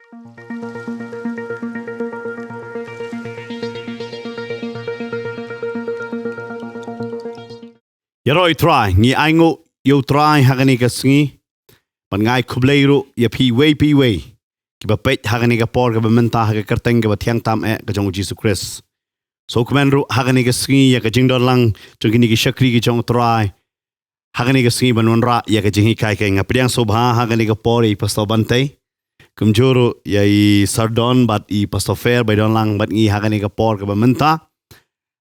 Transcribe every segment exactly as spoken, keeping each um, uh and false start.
Ïaroh ïa u Trai, ngi ainguh ïa u Trai ha kane ka sngi. Bad nga ai khublei ruh ïa phi iwei pa iwei kiba peit ha kane ka por kaba mynta ha ka kyrteng kaba thiang tam eh ka jong u Jisu Khrist. Sngewkmen ruh ha kane ka sngi ïa ka jingdon lang jong kine ki shakri ki jong u Trai. Ha kane ka sngi ban wanrah ïa ka jinghikai, ka nga pdiang sngewbha ha kane ka por ïa i Pastor Bantei, kumjuh ruh ïa i Sardon bad i Pastor Fair ba don lang bad ngi ha kane ka por kaba mynta.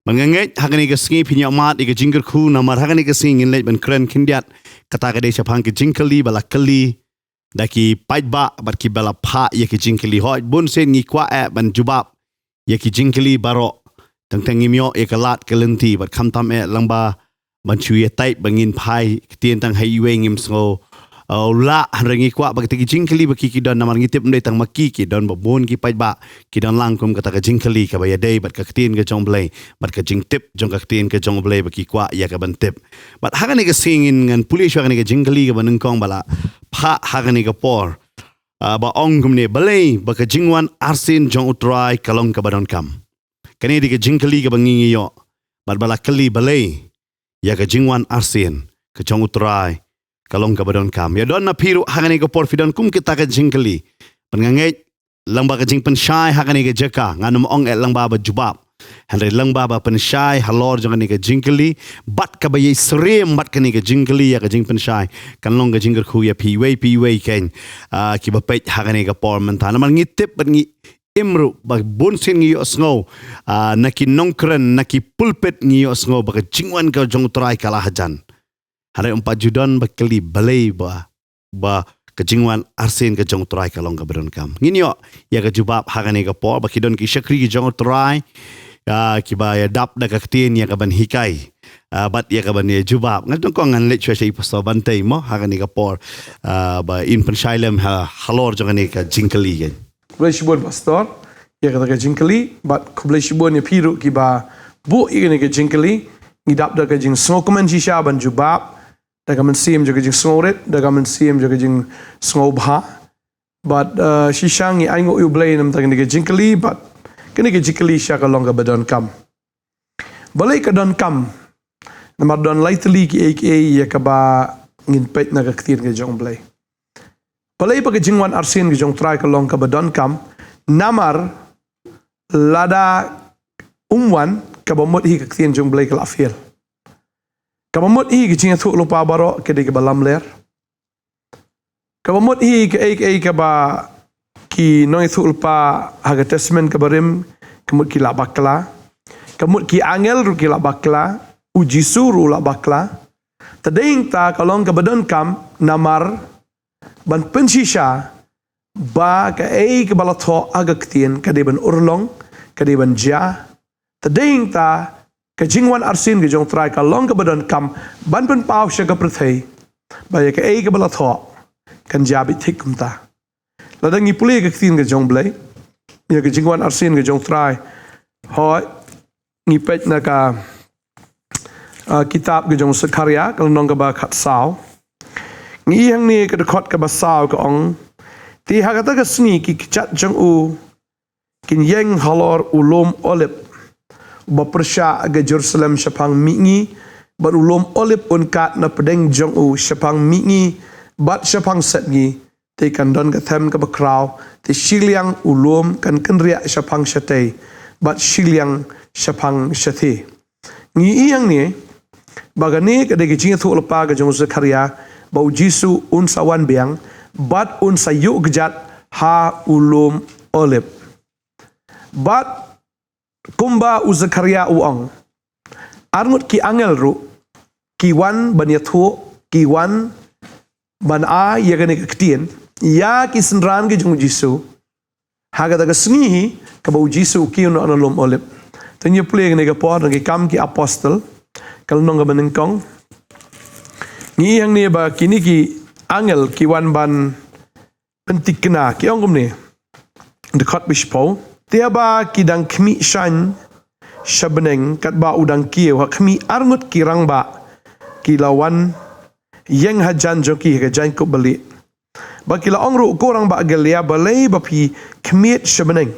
Bad nga ngeit ha kane ka sngi phin ïoh mad ïa ka jingkyrkhu, namar ha kane ka sngi ngin leit ban kren khyndiat kata ka dei shaphang ka jingkylli ba la kylli da ki paidbah bad kiba la phah ïa ka jingkylli. Hooid, bun sien ngi kwah eh ban jubab ïa ki jingkylli baroh, tang tang ngim ïoh ïa ka lad ka lynti bad khamtam eh lyngba ban shu ïa type ba ngin phai ktien tang ha iwei ngim sngew, uh, u lah. Hynrei ngi kwah ba kita ki jingkylli ba ki ki don, namar ngi tip ym dei tang ma ki, ki don ba bun ki paidbah ki don lang kum kata ka jingkylli kaba ïadei bad ka ktien ka jong u Blei bad ka jingtip jong ka ktien ka jong u Blei ba ki kwah ïa ka ban tip. Bad ha kane ka sngi ngin, ngan pule shuwa kane ka jingkylli kaba nyngkong ba la phah ha kane ka por, ah, ba ong kumne: Balei ba ka jingwan arsien jong u Trai ka long kaba donkam? Kane dei ka jingkylli kaba ngi ngi ïoh bad ba la kylli balei ïa ka jingwan arsien ka jong u Trai ka long kaba donkam. Ïa don na phi ruh ha kane ka por phi don kum kita ka jingkylli. Bad nga ngeit lyngba ka jingpynshai ha kane ka jaka, ngan ym ong eh lyngba ba jubab, hynrei lyngba ba pynshai halor jong kane ka jingkylli bad kaba ïai syriem bad kane ka jingkylli ïa ka jingpynshai, kan long ka jingkyrkhu ïa phi iwei pa iwei kein, ah, kiba peit ha kane ka por mynta. Namar ngi tip bad ngi im ruh ba bun sien ngi ïohsngew, ah, na ki nongkren, na ki pulpit ngi ïohsngew ba ka jingwan ka jong u Trai ka la hajan. Hynrei ym pat ju don ba kylli balei ba, ba ka jingwan arsien ka jong u Trai ka long kaba donkam. Ngin ïoh ïa ka jubab ha kane ka por, ba ki don ki shakri ki jong u Trai, ah, kiba ïadap da ka ktien ïa ka ban hikai, ah, bad ïa ka ban ïa jubab. Nga tang kong ngan leit shuwa sha i Pastor Bantei mo ha kane ka por, ah, ba in pynshai lem ha, halor jong kane ka jingkylli kein. Khublei shibun Pastor ïa kata ka jingkylli, bad khublei shibun ïa phi ruh kiba buh ïa kane ka jingkylli. Ngi dap da ka jingsngewkmen shisha ban jubab da ka mynsiem jong ka jingsngewrit, da ka mynsiem jong ka jingsngewbha. Bad, eh, shisha ngi ainguh ïa u Blei namar kane ka jingkylli, bad kane ka jingkylli shisha ka long kaba donkam. Balei ka donkam? Namar don lai tylli kiei kiei ïa kaba ngin peit na ka ktien ka jong u Blei. Balei ba ka jingwan arsien ka jong u Trai ka long kaba donkam? Namar lada um wan, kaba mut hi ka ktien jong u Blei ka la fail. Kaba mut hi ka jingïathuhlypa baroh ka dei kaba lamler. Kaba mut hi kaei kaei kaba ki nongïathuhlypa ha ka Testament kaba rim, ka mut ki la bakla. Ka mut ki angel ruh ki la bakla. U Jisu ruh u la bakla. Te dei hangta ka long kaba donkam namar ban pynshisha ba kaei kaba la thoh ha ka ktien ka dei ban urlong, ka dei ban jia. Te dei hangta ka jingwan arsien ka jong u Trai ka long kaba donkam ban pynpaw sha ka pyrthei ba ïa kaei kaba la thoh kan jia beit thik kumta. Lada ngi pule ka ktien ka jong u Blei ïa ka jingwan arsien ka jong u Trai, hooid, ngi peit na ka, ah, kitab ka jong u Sekharia, ka lynnong kaba khatsaw. Ngi i hangne ka dkhot kaba saw ka ong: Te ha kata ka sngi ki kjat jong u kin ïeng halor u lum Olib uba pyrshah ha Jerusalem shaphang mihngi, bad u lum Olib un kad na pdeng jong u shaphang mihngi bad shaphang sepngi. Te kan don ka them kaba khraw, te shiliang u lum kan kynriah shaphang shatei bad shiliang shaphang shathie. Ngi i hangne ba kane ka dei ka jingïathuhlypa ka jong u Sekharia ba u Jisu un sa wan biang bad un sa ïuh kjat ha u lum Olib. Bad kumba u Sekharia u ong, arngut ki angel ruh ki wan ban ïathuh, ki wan ban ai ïa kane ka ktien ïa ki synran ki jong u Jisu ha kata ka sngi hi kaba u Jisu u kiew noh na lum Olib. Te ngin ïa pule kane ka por na Ki Kam ki Apostol, ka lynnong kaba nyngkong. Ngi i hangne ba kine ki angel ki wan ban pynthikna, ki ong kumne. Dkhot ba shiphew: Te haba ki dang khmih shaiñ sha bneng katba u dang kiew, ha khmih, arngut ki rangbah ki la wan ïeng hajan jong ki ha ka jaiñkup balieh. Ba ki la ong ruh, ko rangbah Galilea, balei ba phi khmied sha bneng?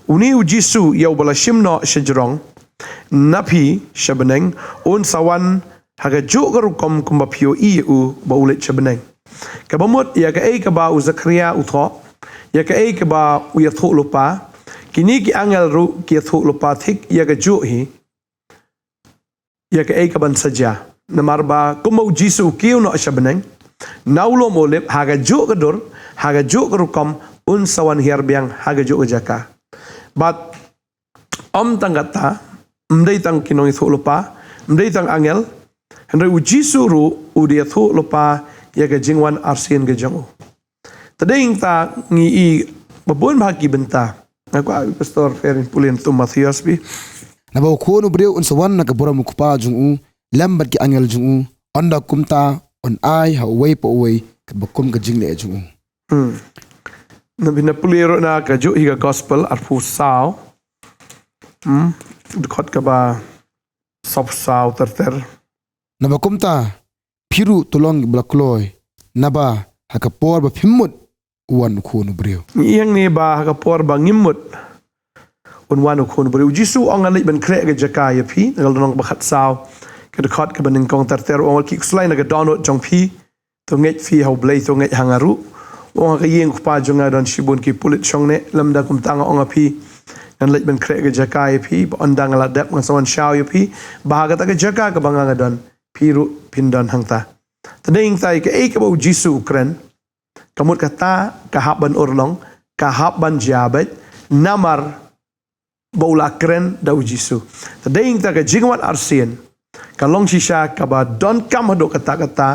Une u Jisu, ïa uba la shim noh shajrong na phi sha bneng, un sa wan ha kajuh ka rukom kumba phi ïohi ïa u ba u leit sha bneng. Kaba mut, ïa kaei kaba u Zakaria u thoh, ïa kaei kaba u ïathuh lypa, kine ki angel ruh ki ïathuh lypa thik ïa kajuh hi, ïa kaei kaban sa jia. Namar ba kumba u Jisu u kiew noh sha bneng na u lum Olib, ha kajuh ka dur, ha kajuh ka rukom, un sa wan hiar biang ha kajuh ka jaka. Bad ym tang kata, ym dei tang ki nongïathuh lypa, ym dei tang angel, hynrei u Jisu ruh u da ïathuh lypa ïa ka jingwan arsien ka jong u. Te dei hangta ngi i ba bun bah ki bynta. Nga kwah Pastor Ferin pule na u Mathaios phi. Naba u Khun u briew un sa wan na ka burom u Kpa jong u, lem bad ki angel jong u, ynda kumta un ai ha uwei pa uwei katba kum ka jingleh jong u. Hmm. Na phi na pule ruh na kajuh hi ka gospel arphew saw. Hmm. Dkhot kaba sawphew saw ter ter. Naba kumta, phi ruh to long kiba la kloi, naba ha ka por ba phim mut, u wan u Khun u briew. Ngi ïeng ne ba ha ka por ba ngim mut, un wan u Khun u briew. U Jisu u ong, ngan leit ban khreh ka jaka ïa phi, na ka lynnong ba khatsaw, ka dkhot kaba nyngkong ter ter, u ong, ki khuslai na ka dohnud jong phi, to ngeit phi ha U Blei, to ngeit ha nga ruh. U ong, ha ka ïing u Kpa jong nga don shibun ki pulit shongneh, lymda kumta nga ong ha phi, ngan leit ban khreh ka jaka ïa phi, ba ynda nga la dep ngan sa wan shaw ïa phi, ba ha kata ka jaka kaba nga nga don, phi ruh phin don hangta. Te dei hangta ïa kaei kaba u Jisu u kren, ka mut kata ka hap ban urlong, ka hap ban jia beit, namar ba u la kren da u Jisu. Te dei hangta ka jingwan arsien ka long shisha kaba donkam haduh katta katta.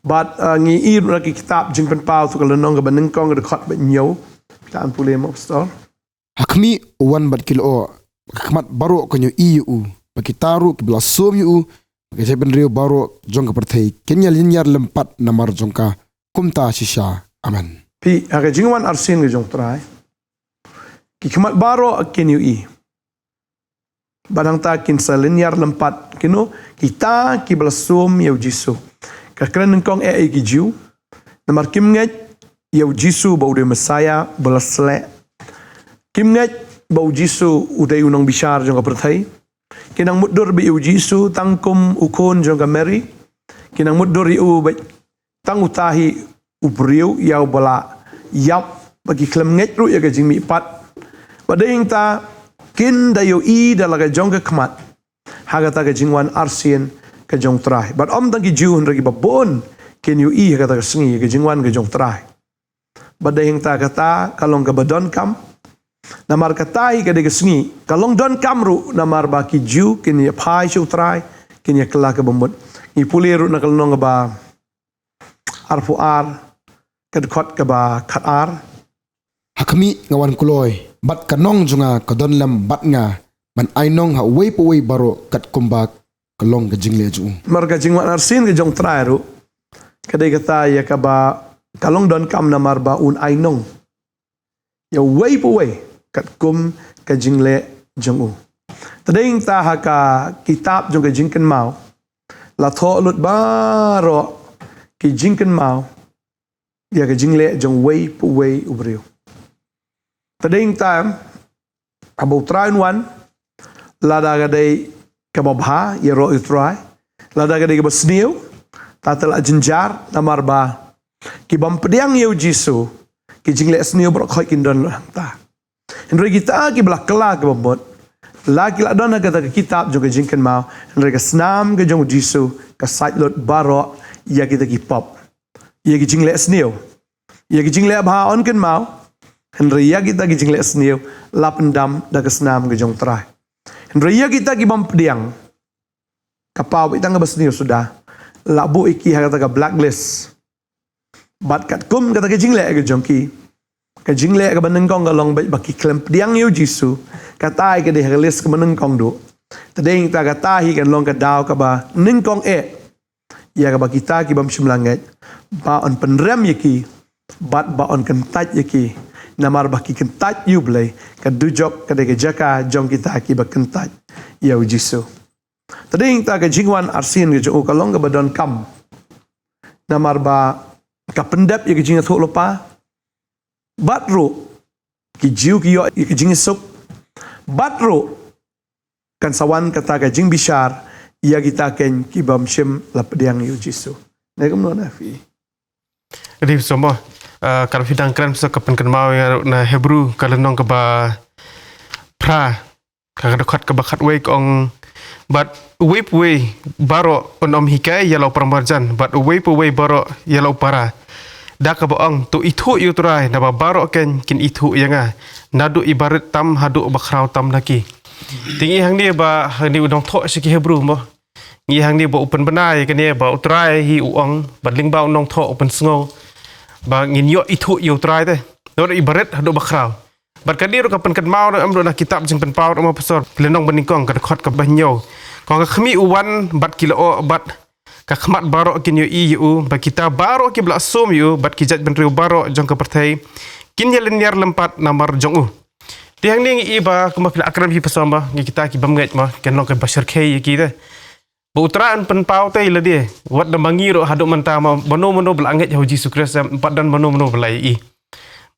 Bad, eh, ngi i ruh na ki kitab Jingpynpaw, tu ka lynnong kaba nyngkong, ka dkhot ba hynñiew. Phi lah ban pule mo, Pastor. Ha khmih, u wan bad ki lyoh, ka khmat baroh kan ïohi ïa u, bad kita ruh kiba la sum ïa u, bad ki jaitbynriew baroh jong ka pyrthei kin ïa lynñiar lympat namar jong ka, kumta shisha. Amen. Phi, ha ka jingwan arsien ka jong u Trai, ki khmat baroh kin ïohi. Bad hangta kin sa lynñiar lympat, kino, kita kiba la sum ïa u Jisu. Ka kren nyngkong eh ïa ki Jiw, namar kim ngeit ïa u Jisu ba u dei u Messaïah ba la sleh. Kim ngeit ba u Jisu u dei u nongbishar jong ka pyrthei. Ki nang mutdur beit ïa u Jisu tang kum u khun jong ka Mary. Ki nang mutdur ïa u beit tang uta hi u briew ïa uba la ïap, ba ki khlem ngeit ruh ïa ka jingmihpat. Bad dei hangta kin da ïohi da la ka jong ka khmat ha kata ka jingwan arsien ka jong u Trai. Bad ym tang ki Jiw hynrei kiba bun kin ïohi ha kata ka sngi ïa ka jingwan ka jong u Trai. Bad dei hangta kata ka long kaba donkam. Namar kata hi ka dei ka sngi ka long donkam ruh, namar ba ki Jiw kin ïa phai sha u Trai, kin ïa kylla kaba mut. Ngi pule ruh na ka lynnong kaba arphew ar, ka dkhot kaba khatar. Ha khmih, nga wan kloi, bad ka nong jong nga ka don lem bad nga, ban ai nong ha uwei pa uwei baroh katkum ba ka long ka jingleh jong u. Namar ka jingwan arsien ka jong u Trai ruh ka dei kata ïa kaba ka long donkam, namar ba un ai nong ïa uwei pa uwei katkum ka jingleh jong u. Te dei hangta ha ka kitab jong ka Jingkynmaw la thoh lut baroh ki jingkynmaw ïa ka jingleh jong uwei pa uwei u briew. Te dei hangta haba u Trai un wan, lada ka dei kaba bha, ïaroh ïa u Trai, lada ka dei kaba sniew, ta te la jynjar, namar ba ki bym pdiang ïa u Jisu, ki jingleh sniew baroh khoit kin don lut hangta. Hynrei kita kiba la kylla kaba mut, la ki la don ha kata ka kitab jong ka Jingkynmaw, hynrei ka snam ka jong u Jisu ka sait lut baroh ïa kita ki pop, ïa ki jingleh sniew. Ïa ki jingleh bha yn kynmaw, hynrei ïa kita ki jingleh sniew la pyndam da ka snam ka jong u Trai. Hynrei ïa kita ki bym pdiang, ka paw beit tang kaba sniew suda, la buh ïa ki ha kata ka blacklist. Bad katkum kata ka jingleh ka jong ki, ka jingleh kaba nyngkong ka long beit ba ki khlem pdiang ïa u Jisu. Kata hi ka dei ha ka list kaba nyngkong duh. Te dei hangta kata hi kan long ka daw kaba nyngkong eh ïa kaba kita ki bym shym la ngeit, ba yn pynrem ïa ki bad ba yn kyntait ïa ki. Namar ba ki kyntait ïa u Blei, ka dujok ka dei ka jaka jong kita kiba kyntait ïa u Jisu. Te dei hangta ka jingwan arsien ka jong u ka long kaba donkam. Namar ba ka pyndep ïa ka jingïathuhlypa. Bad ruh ki Jiw ki ïoh ïa ka jingïasuk. Bad ruh kan sa wan kata ka jingbishar ïa kita keiñ ki bym shym la pdiang ïa u Jisu. Ne kumno na phi? Ri so mo, eh, ka phi dang kren so ka pynkynmaw ïa na Hebru ka lynnong kaba phra, ka dkhot kaba khatwei ka ong, bad uwei pa uwei baroh un ym hikai ïa la u paramarjan, bad uwei pa uwei baroh ïa la u para. Da kaba ong, to ithuh ïa u Trai, naba baroh keiñ kin ithuh ïa nga, naduh i barit tam haduh ba khraw tam na ki. Te ngi hangne ba hangne u nongthoh sha ki Hebru mo. Ngi hangne ba u pynbna ïa kane ba u Trai hi u ong, bad lyngba u nongthoh u pynsngew ba ngin ïoh ithuh ïa u Trai te, naduh i barit haduh ba khraw. Bad kane ruh ka pynkynmaw ruh em ruh na kitab Jingpynpaw ruh mo pastor, ki lynnong banyngkong, ka dkhot kaba hynñiew. Ka ong, ka khmih u wan bad ki lyoh, bad ka khmat baroh kin ïohi ïa u, bad kita baroh kiba la sum ïa u, bad ki jaitbynriew baroh jong ka pyrthei kin ïalynñiar lympat namar jong u. Te hangne ngi i ba kumba phi la kren phi pastor mo, ngi kita ki bym ngeit mo, kan long kaba shyrkhei ïa ki te. Ba u Trai un pynpaw te ïa lade, wat da ma ngi ruh haduh mynta mo, mano mano ba la ngeit ha u Jisu Khrist em, pat don mano mano ba la ïohi.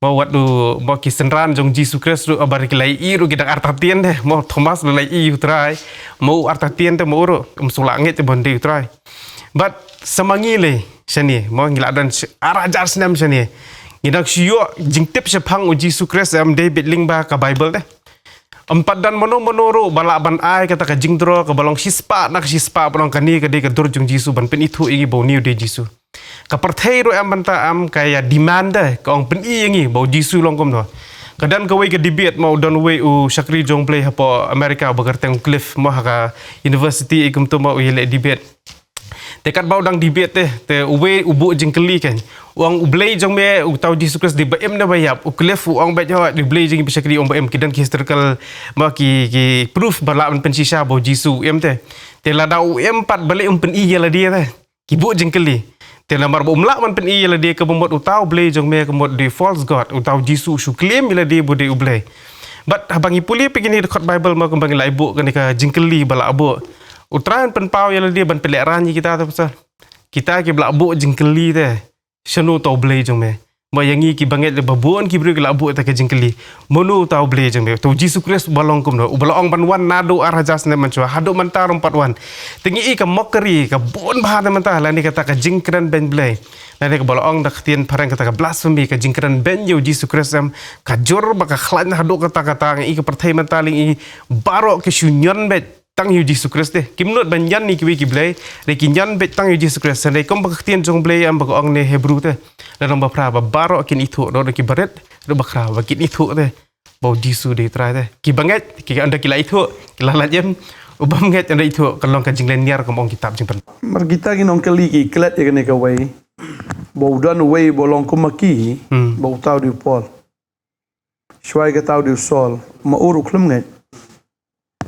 Mo wat u, mo ki synran jong Jisu Khrist ruh, haba ki la ïohi ruh ki dang artatien te, mo Thomas la ïohi u Trai, mo u artatien te mo u ruh, um shu la ngeit ban dei u Trai. Bad sa ma ngi lei shane, mo ngi la don sh-, ar hajar snem shane. Ngi dang shu ïoh jingtip shaphang u Jisu Khrist em dei beit lyngba ka Baibl te. Em pat don mano mano ruh ba lah ban ai kata ka jingthrang kaba long shispah na ka shispah, ba long kane ka dei ka dur jong Jisu ban pynithuh ïa ngi ba une u dei Jisu. Ka pyrthei ruh em mynta em ka ïa demand te, ka ong pyni ïa ngi ba u Jisu long kumno. Ka don kawei ka debate mo, u don uwei u shakri jong Blei hapoh America ba kyrteng u Cliff mo, ha ka university ïa kumto mo u ïaleh debate. Te katba u dang debate te, te uwei u buh jingkylli keiñ. U ong, u Blei jong me, uta u Jisu Khrist, dei ba im ne ba ïap? U Cliff u ong beit, hooid, u Blei jong ngi ba shakri u ong ba im, ki don ki historical, mo ki, ki proof ba lah ban pynshisha ba u Jisu u im te. Te lada u im pat balei um pyni ïa lade te? Ki buh jingkylli. Te namar ba um lah ban pyni ïa lade, ka mut uta u Blei jong me ka mut dei false god, uta u Jisu u shu claim ïa lade ba u dei u Blei. Bad haba ngi pule pat kine ki dkhot Baibl mo, kumba ngi la buh kane ka jingkylli ba la buh, u Trai un pynpaw ïa lade ban pynlehraiñ ïa kita te pastor. Kita kiba la buh jingkylli te, shano uta u Blei jong me? Mo ïa ngi kiba ngeit ba bun ki briew ki la buh ïa kata ka jingkylli, mano uta u Blei jong me? Uta u Jisu Khrist uba long kumno, uba la ong ban wan naduh ar hajar snem mynshuwa, haduh mynta ruh um pat wan. Te ngi i ka mockery ka bun bha te mynta, lane kata ka jingkren beiñ Blei, lane kaba la ong da ka ktien phareng kata ka blasphemy, ka jingkren beiñ ïa u Jisu Khrist em, ka jur bad ka khlaiñ haduh katta katta. Ngi i ka pyrthei mynta lei, ngi i baroh ki shu ñion beit tang ïa u Jisu Khrist te. Kim nud ban ñion ïa kiwei ki blei, hynrei ki ñion beit tang ïa u Jisu Khrist. Hynrei kumba ka ktien jong Blei em ba ka ong ne Hebru te, lynnong ba phra, ba baroh kin ithuh, naduh ki barit haduh ba khraw, ba kin ithuh te ba u Jisu dei u Trai te. Kiba ngeit, ki ynda ki la ithuh, ki la lait im. U bym ngeit ynda ithuh, ka long ka jinglynñiar, kum ong kitab Jingpynpaw. Mar kita ki nongkylli ki klet ïa kane kawei, ba u don uwei ba long kum ma ki, hmm, ba uta u dei u Paul. Shuwa ïa kata u dei u Saul, ma u ruh khlem ngeit.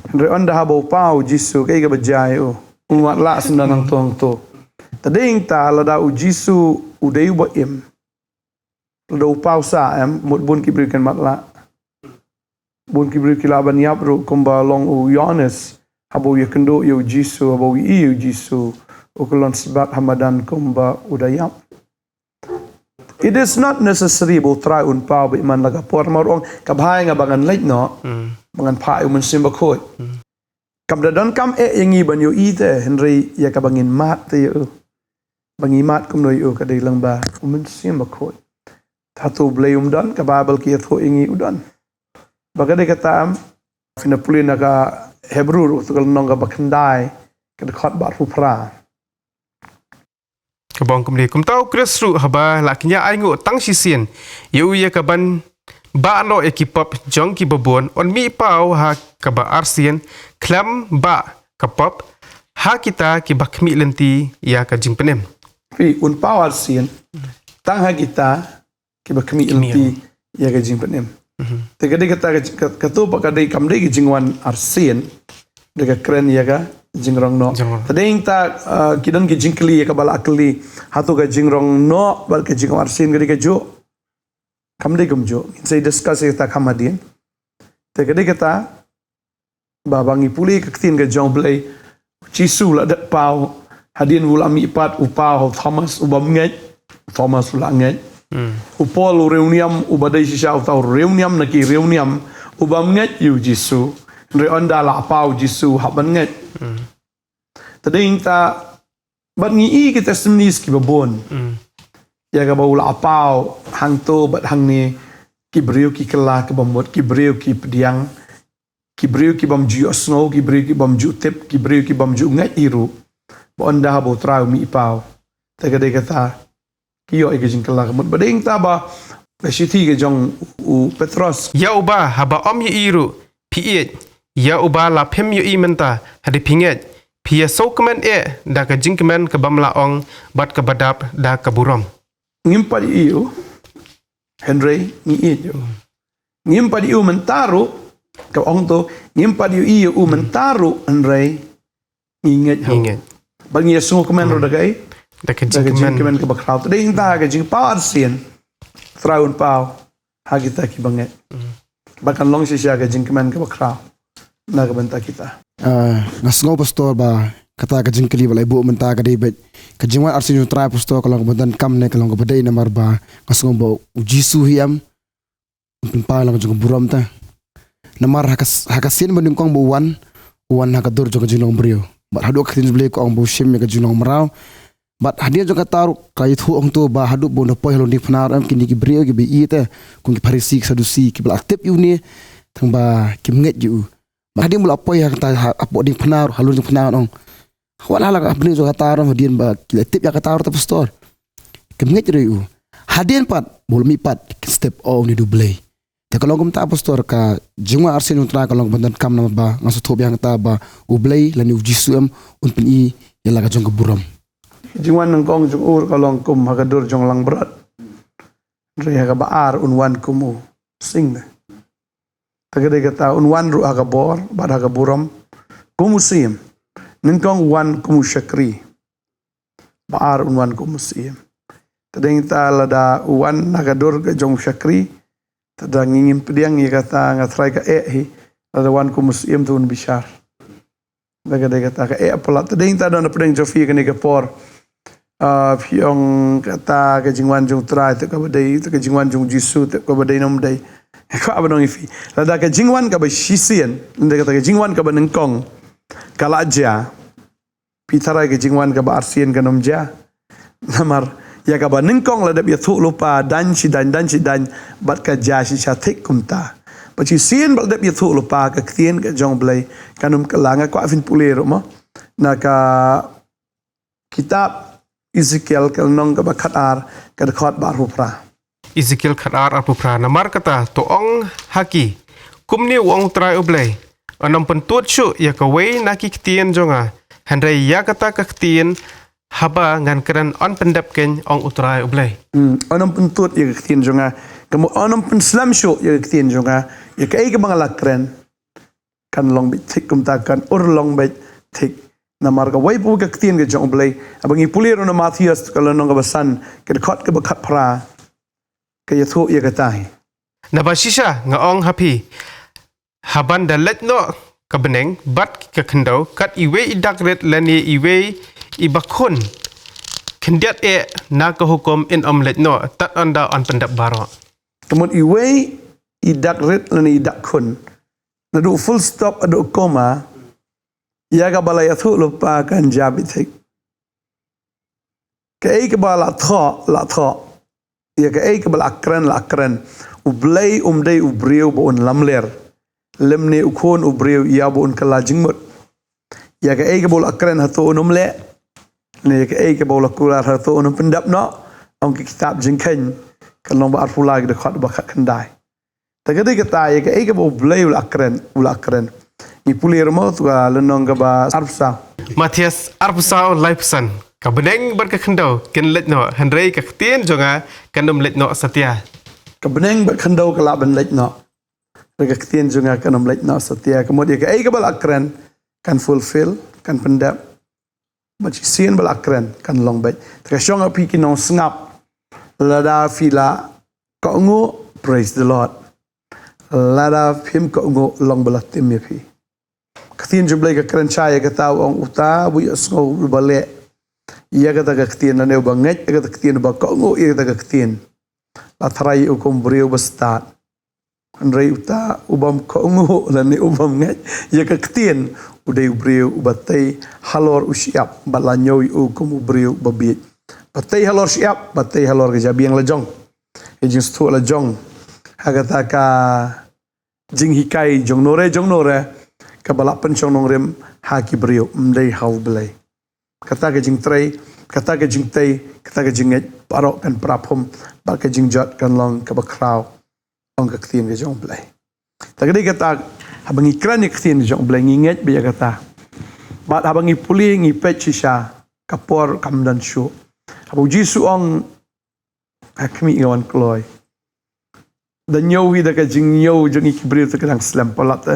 Hynrei ynda haba u paw u Jisu, kaei kaba jia ïa u? U matlah shen da nangto nangto. Te dei nangta lada u Jisu u dei uba im, lada u paw sah em, mut bun ki briew kin matlah. Bun ki briew ki lah ban ïap ruh kumba long u Ïoannis, haba u ïakynduh ïa u Jisu, haba u ïohi ïa u Jisu, u kyllon sbat ha madan kumba u da ïap. It is not necessary ba u Trai un paw beit man la ka por, namar u ong, ka bha ïa nga ba ngan leit noh, hmm, ba ngan phah ïa u Mynsiem Bakhuid. Hmm. Kam da donkam eh ïa ngi ban ïohi te, hynrei ïa kaba ngin mad te ïa u. Ba ngi mad kumno ïa u ka dei lyngba u Mynsiem Bakhuid. Hato u Blei um don? Ka Baibl ka ïathuh ïa ngi u don. Ba ka dei kata em, phin ïa pule na ka Hebru ruh, ka lynnong kaba khyndai, ka dkhot ba arphew phra. Kaba ong kumne, kumta u Khrist ruh haba la kñia ainguh tang shisien ïa u ïa kaban bah noh ïa ki pop jong kiba bun, un mih paw ha kaba arsien khlem bah ka pop ha kita kiba khmih lynti ïa ka jingpynim. Phi, un paw arsien tang ha kita kiba khmih lynti ïa ka jingpynim. Mhm. Te ka dei kata ka, ka, kato pat ka dei, kam dei ka jingwan arsien, dei ka kren ïa ka jingrong noh. Jingrong. Te dei nangta, uh, ki don ki jingkylli ïa kaba la kylli, hato ka jingrong noh bad ka jingwan arsien ka dei kajuh? Kam dei kumjuh. Ngin sa discuss ïa kata kham hadien. Te ka dei kata, ba, ba ngi pule ka ktien ka jong u Blei, u Jisu la dep paw, hadien u la mih pat u paw ha u Thomas u bym ngeit. Thomas u la ngeit. U Paul u riewniam, uba dei shisha uta u riewniam na ki riewniam, u bym ngeit ïa u Jisu. Hynrei ynda la paw u Jisu, hap ban ngeit. Te dei nangta, bad ngi i ki testimonies kiba bun. Ïa kaba u la paw hangto bad hangne, ki briew ki kylla kiba mut, ki briew ki pdiang, ki briew ki bym ju ïohsngew, ki briew ki bym ju tip, ki briew ki bym ju ngeit hi ruh. Ba ynda haba u Trai u mih paw, te ka dei kata, ki ïoh ïa ka jingkylla ka mut. Ba dei nangta ba ka shithi ka jong u Petros. Ïa uba haba ym ïohi ruh phi ïeit, ïa uba la phim ïohi mynta, hadien phi ngeit, phi ïa sngewkmen eh da ka jingkmen ka bym lah ong bad kaba dap da ka burom. Ngim pat ïohi u, hynrei ngi ïeit ïa u. Ngim pat ïohi u mynta ruh, ka ong to, ngim pat ïohi ïa u mynta ruh, hynrei ngi ngeit ha u. Ngi ngeit. Bad ngi ïa sngewkmen ruh da kaei? Da ka jingkmen. Da ka jingkmen kaba khraw. Te dei nangta ka jingpaw arsien, Trai un paw ha kita kiba ngeit. Ba kan long shisha ka jingkmen kaba khraw na ka bynta kita. Ah, nga sngew, Pastor, ba kata ka jingkylli ba la buh mynta ka dei beit ka jingwan arsien jong u Trai, Pastor, ka long kaba donkam ne ka long kaba dei, namar ba nga sngew ba u Jisu hi em, pynpaw la ka jong ka burom te. Namar ha ka, ha ka sien ba nyngkong ba u wan, u wan ha ka dur jong ka jinglong briew. Bad haduh ka ktien Blei ka ong ba u shim ïa ka jinglong mraw. Bad hadien jong kata ruh ka ïathuh hangto ba haduh ba un da poi halor diengphna ruh em kine ki briew kiba ïeit te, kum ki Pharisi ki Sadusi, kiba la tip ïa une, tang ba kim ngeit ïa u. Bad hadien ba u la poi ha kata, ha, hapoh diengphna ruh, halor diengphna ruh ong. Wat la ha ka hapdeng jong kata ruh, hadien ba ki la tip ïa kata ruh te, Pastor, kim ngeit ruh ïa u. Hadien pat ba u la mih pat, kin step, oh, une u dei u Blei. Te ka long kumta, Pastor, ka jingwan arsien jong u Trai ka long kaba donkam, namar ba nga sngewthuh biang kata ba u Blei lane u Jisu em, un pyni ïa la ka jong ka burom. Jingwan nyngkong jong u ka long kum ha ka dur jong langbrot. Hynrei ha kaba ar un wan kum u syiem. Te ka dei kata, un wan ruh ha ka bor bad ha ka burom kum u syiem. Nyngkong u wan kum u shakri. Ba ar un wan kum u syiem. Te dei nangta lada u wan ha ka dur ka jong u shakri, te da ngi ngim pdiang ïa kata, nga tharai ka eh hi, lada wan kum u syiem te un bishar. Da ka dei kata ka eh palat. Te dei nangta don hapdeng jong phi kane ka por. Ah, phi ong kata ka jingwan jong u Trai te kaba dei, te ka jingwan jong u Jisu te kaba dei ne ym dei. Kwah ban ong ïa phi, lada ka jingwan kaba shisien, lada kata ka jingwan kaba nyngkong ka la jia, phi tharai ka jingwan kaba arsien kan ym jia? Namar ïa kaba nyngkong la dep ïathuh lypa, daiñ shi daiñ, daiñ shi daiñ, bad ka jia shisha thik kumta. Bad shisien ba la dep ïathuh lypa, ka ktien ka jong u Blei kan ym kylla. Nga kwah phin pule ruh mo na ka kitab Ezekiel ka lynnong kaba khatar, ka dkhot ba arphew phra. Ezekiel khatar arphew phra. Namar kata to ong ha ki, kumne u ong u Trai u Blei, yn ym pyntud shuh ïa kawei na ki ktien jong nga, hynrei ïa kata ka ktien haba ngan kren yn pyndep keiñ, ong u Trai u Blei. Hmm, yn ym pyntud ïa ka ktien jong nga, ka mut yn ym pynslem shuh ïa ka ktien jong nga, ïa kaei kaba nga la kren kan long beit thik kumta, kan urlong beit thik. Namar kawei pa kawei ka ktien ka jong u Blei. Haba ngi pule ruh na Mathaios ka lynnong kaba san, ka dkhot kaba khatphra, ka ïathuh ïa kata hi. Naba shisha nga ong ha phi, haban da leit noh ka bneng bad ka khyndew, kat iwei i dak rit lane iwei i ba khun khyndiat eh na ka hukum yn ym leit noh, tad ynda yn pyndep baroh. Ka mut iwei i dak rit lane i dak khun, naduh full stop haduh comma, ïa kaba la ïathuh lypa kan jia beit thik. Kaei kaba la thoh, la thoh. Ïa kaei kaba la kren, la kren. U Blei um dei u briew ba un lamler, lymne u khun u briew ïa ba un kylla jingmut. Ïa kaei kaba u la kren hato un ym leh, ne ïa kaei kaba u la kular hato un ym pyndep noh. Ong ka kitab Jingkheiñ ka lynnong ba arphew lai, ka dkhot ba khatkhyndai. Te ka dei kata, ïa kaei kaba u Blei u la kren, u la kren. Ngi pule ruh mo to ka lynnong kaba arphew saw. Mathaios arphew saw laiphew san. Ka bneng bad ka khyndew kin leit noh, hynrei ka ktien jong nga kan ym leit noh satia. Ka bneng bad khyndew ka lah ban leit noh, hynrei ka ktien jong nga kan ym leit noh satia. Ka mut ïa kaei kaba la kren kan fulfill, kan pyndep. Bad shisien ba la kren kan long beit. Te ka shong ha phi ki nongsngap, lada phi la kohnguh, praise the Lord. Lada phim kohnguh, long ba la tim ïa phi. Ka ktien jong u Blei ka kren shai ïa kata, u ong, uta uba ïohsngew, uba leh, ïa kata ka ktien, lane uba ngeit ïa kata ka ktien, uba kohnguh ïa kata ka ktien, la tharai ïa u kum u briew ba stad. Hynrei uta u bym kohnguh lane u bym ngeit ïa ka ktien, u dei u briew uba tei halor u shyiap, bad la ñiew ïa u kum u briew ba bieit, ba tei halor shyiap, ba tei halor ka jabieng la jong. Ka jingsngewthuh la jong ha kata ka jinghikai jong nore jong nore, kaba la pynshong nongrim ha ki briew, ym dei ha U Blei. Kata ka jingtrei, kata ka jingtei, kata ka jingngeit, baroh kan praphum, bad ka jingjot kan long kaba khraw, ong ka ktien ka jong U Blei. Ta ka dei kata, haba ngi kren ïa ka ktien ka jong U Blei, ngi ngeit bha ïa kata. Bad haba ngi pule, ngi peit shisha, ka por kam don shuh. Haba U Jisu ong, ha khmih nga wan kloi, da ñiew hi da ka jingñiew jong ngi ki briew te ka dang slem palat te.